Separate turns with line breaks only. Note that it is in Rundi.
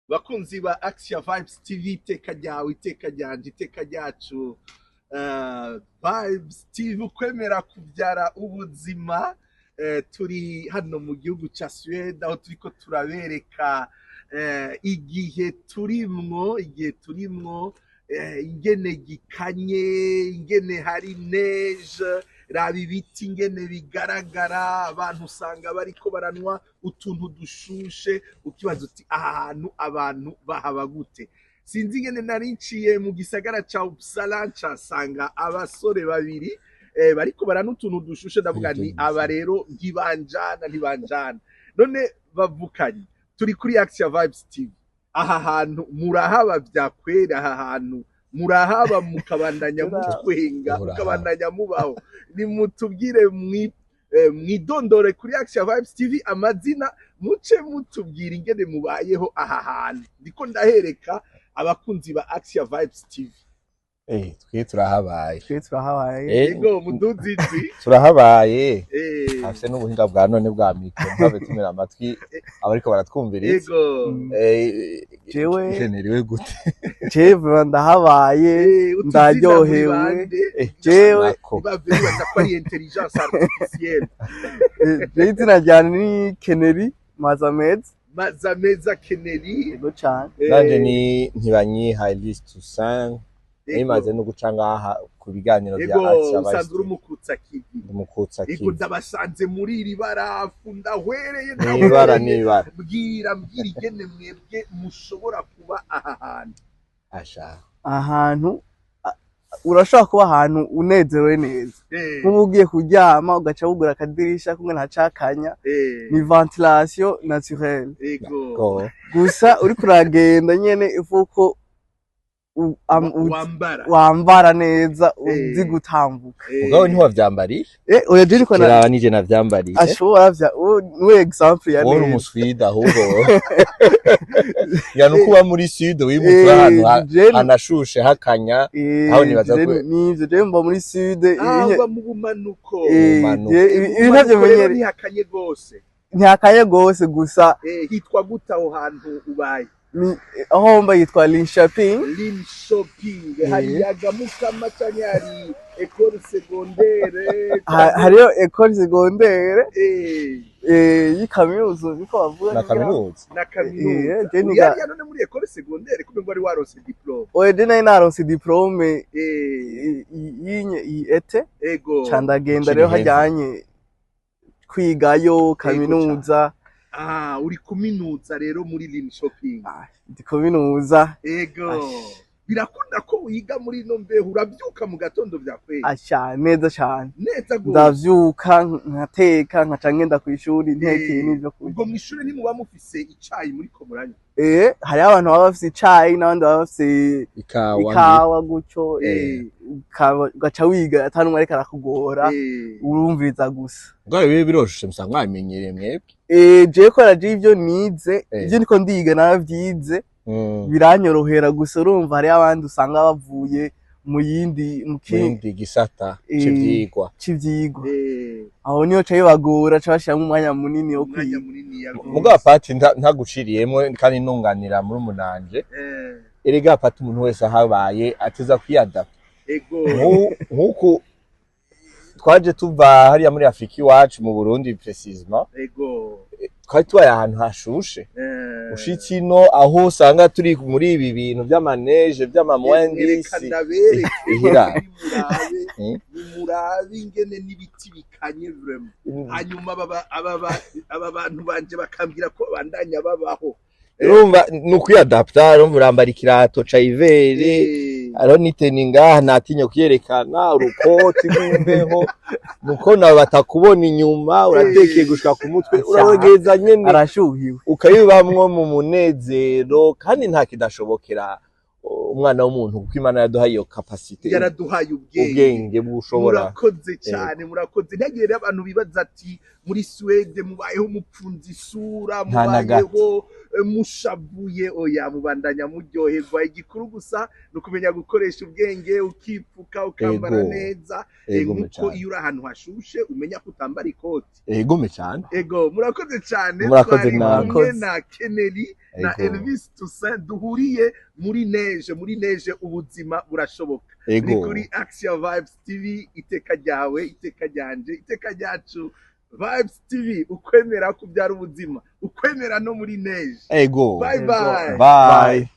Bakunzi ba Action Vibes TV, iteka ryawe, iteka ryanje, iteka ryacu. Vibes TV, ukwemera kubyara ubuzima. Turi hano mu gihugu ca Suède, aho turiko turabereka igihe turimwo, igihe turimwo, ingene gikanye, ingene hari neige. Raba ibiti ingene bigaragara, abantu usanga bariko baranywa utuntu dushushe, ukibaza uti: "Aha hantu abantu bahaba gute?" Sinzi ingene nari nciye mu gisagara ca Uppsala, ncasanga abasore babiri bariko baranywa utuntu dushushe. Ndavuga nti: "Aba rero ntibanjana, ntibanjana." None bavukanye, turi kuri Action Vibes TV. Aha hantu murahaba vyakwera? Aha hantu murahaba, mukabandanya mutwenga,
Murahaba.
mukabandanya mubaho? Nimutubwire, mwidondore kuri Action Vibes TV amazina, muce mutubwira ingene mubayeho aha hantu. Ndiko ndahereka abakunzi ba Action Vibes TV.
Twe turahabaye.
Twe turahabaye.
Ego, muduzizi.
Turahabaye. Afise n'ubuhinga bwa none bwa micro, ntabe tumira amatwi abariko baratwumviriza. Generiwe gute?
Jewe ndahabaye.
Utuzina muri
Ndaryohewe.
bande?
Jewe
Nako.
Ntibave bibaza ko ari intelligence artificielle.
Jewe izina ryanje ni Keneri Mazameza.
Mazameza Keneri.
Yego cane.
Nanje ni Ntibanyiha Elise Toussaint. Nimaze no guca ngaha ku biganiro bya Action
Usanzwe
Vibes.
uri umukutsa kivi.
Ndumukutsa
Ego.
kivi.
Ndabasanze muri iri barafu, ndahwereye.
Nibara.
Ndahwereye.
Nibara.
Mbwira ingene mwebwe mushobora kuba aha hantu.
Asha.
Ahantu urashobora kuba ahantu unezerewe neza, nk'ubu ugiye kuryama ugaca wugura akadirisha kumwe ntacakanya, ni ventilation naturelle.
Go.
Gusa uriko uragenda nyene ifuko
Wambara.
Wambara neza, uzi gutambuka.
Mugabo ntiwavyambariye.
Oya, je niko na
Kiraba nije navyambariye.
Ashobora vya niwe example ya
Wowe uri
neza.
umuswida ahubwo wowe. Ya, nuko uba muri sud, wimutse ahantu hanashushe hakanya. Aho nibaza
Nivyo, je mba muri sud.
Ah, uba mu bumanuko.
Bumanuko.
Ibi ntavyo
Bumanuko rero
menyere.
ntihakanye rwose.
Ntihakanye rwose gusa.
Hitwa gute aho hantu ubaye?
Ni aho mba yitwa Linköping.
Linköping. Hari Yagamukama canke hari école secondaire?
Hariyo école secondaire y'ikaminuza, niko bavuga.
Na kaminuza.
Na kaminuza.
Je niga-
Uri hariya none muri école secondaire, kumbe wari waronse diplôme?
Oya, je nari naronse diplôme y'inye iyi été. Ca ndagenda
Ukiri
rero
heza.
hajyanye kwigayo kaminuza.
Ah, uri kuminuza rero muri Linköping?
Ah, ndi kuminuza.
Ego. Birakunda ko wiga muri ino mbeho? Urabyuka mu gatondo vyakweye?
Asha, neza cane.
Neza gose.
Ndavyuka, nkateka, nkaca ngenda kw'ishuri ntekeye n'ivyo kurya.
Ubwo mw'ishure ntimuba mufise icayi muri ko muranywa?
Hariho abantu baba bafise icayi n'abandi baba bafise
Ikawa.
ikawa gutyo. Ugaca wiga ata n'umwe ariko arakugora, urumviriza gusa.
Mugabo bibe biroroshe, musanga mwabimenyereye mwebwe.
Jewe kubera je ivyo nize, ivyo ndiko ndiga naravyize, biranyorohera. Gusa urumva hariho abandi usanga bavuye mu yindi mu
Murindi gisata c'ivyigwa.
C'ivyigwa. Aho niyo ca bibagora, ca bashiramwo umwanya munini wo
Umwanya
kwiga.
munini ya gose.
Mugabo pati ntaguciriyemwo kandi nunganira muri umunanje. Erega pati, umuntu wese ahabaye ateza kwiyadapta. Nk'uku twaje tuva hariya muri Afrika iwacu, mu Burundi précisément, twari tubaye ahantu hashushe. Ushitse ino, aho usanga turi muri ibi bintu vy'ama neige, vy'ama moins dix.
Reka ndabereke.
Ihira.
Nimurabe, nimurabe ingene n'ibiti bikanye vraiment. Hanyuma aba bantu banje bakambwira ko bandanya babaho.
Urumva ni ukwiyadapta. Urumva urambara ikirato ca hiver, hariho n'i tenue ngaha ntatinye kuyerekana, urukoti rw'imbeho, nuko nawe batakubona inyuma, uratekeye gushika ku mutwe, urabogeza nyene.
Arashuhiwe.
Ukabibamwo mu munezero, kandi nta kidashobokera umwana w'umuntu, kuko Imana yaduhaye iyo capacité.
Yaraduhaye ubwenge.
Ubwenge bw'ushobora.
Murakoze cyane, murakoze. Ntihagire rero abantu bibaza ati Muri Suwede mubayeho mupfunze isura,
Nta na gato.
mubayeho mushavuye? Oya, mubandanya muryoherwa. Igikuru gusa ni ukumenya gukoresha ubwenge, ukipfuka, ukambara neza.
Ego
Nkuko
cyane.
iyo uri ahantu hashushe umenya ko utambara ikoti.
Ego cyane.
Ego, murakoze cyane.
Murakoze
Twari
namwe.
kumwe na Kennedy na Elvis Toussaint, duhuriye muri neige. Muri neige ubuzima burashoboka. Ni kuri Action Vibes TV. Iteka ryawe, iteka ryanje, iteka ryacu. Vibes TV, ukwemera kubyara ubuzima, ukwemera no muri neige.
Ego.
Bye bye.
Bye.